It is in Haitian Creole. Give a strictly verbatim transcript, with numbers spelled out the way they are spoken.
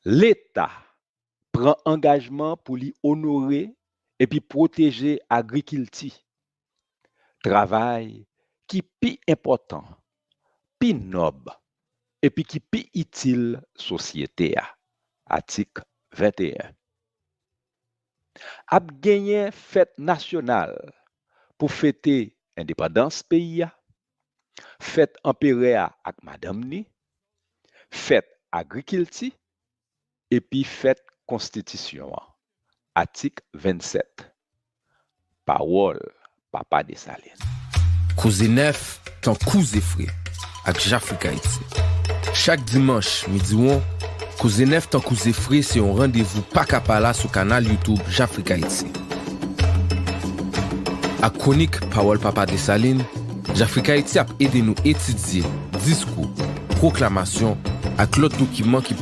Leta pran angajman pou li onore epi pwoteje agrikilti, travay ki pi enpòtan, pi nòb, epi ki pi itil sosyete a. Atik venteyen. Ap genyen fèt nasyonal pou fete endepandans peyi a, fèt anperè a ak madanm ni, fèt agrikilti, epi fèt konstitisyon an. Atik vennsèt. Pawòl Papa Desalin. Koze nèf, tan koze fre, ak Jafrik Ayiti. Chak dimanch, midi won, Koze nèf, tan koze fre se yon randevou pa ka pa la sou kanal YouTube Jafrik Ayiti. Ak kwonik Pawòl Papa Desalin, Jafrik Ayiti ap ede nou etidye diskou, pwoklamasyon ak lòt dokiman ki